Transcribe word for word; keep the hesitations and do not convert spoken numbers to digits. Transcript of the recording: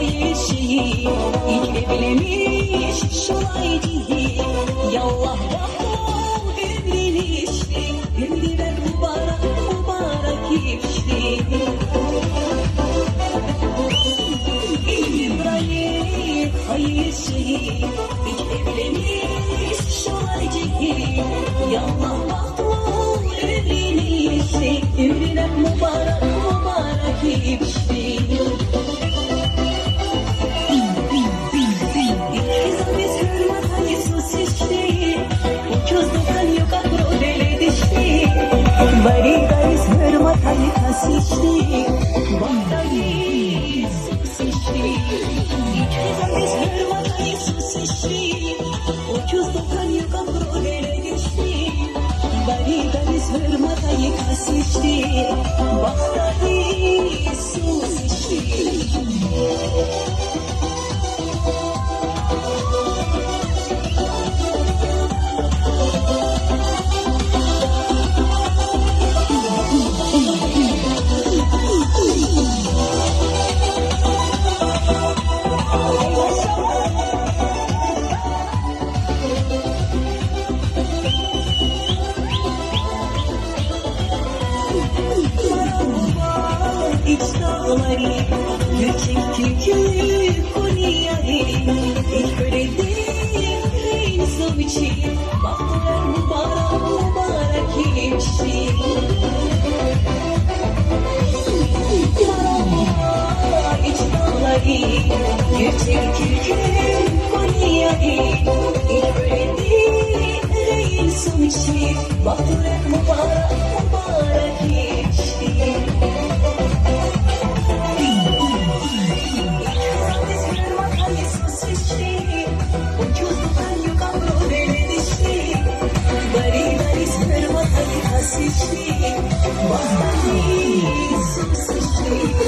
Eşi, ilk evlenmiş şolaycı. Yallah, bahtlı ol, evlenişti. Evlenmek mübarek, mübarek işti. İbrahim, hayırlı şey. İlk evlenmiş şolaycı. Yallah, bahtlı ol, evlenişti. Evlenmek mübarek, mübarek işti. Öküz dokan yoka pro dele dişti. Bari dariz hırmatayı kasişti. Bak dariz susişti. Öküz dokan yoka pro dele dişti. Bari dariz hırmatayı kasişti. Bak dariz susişti. İç dağları, gerçek Türkü Konya'yı, ilk öğrendim en sonucu. Bahtlar mübarek, mübarek işti. İç dağları, gerçek Türkü Konya'yı, ilk öğrendim en sonucu. Bahtlar mübarek, mübarek işti. Öküz dokan yoka pro dele dişti. Bari dariz hırmatayı kasişti. Bak dariz susişti.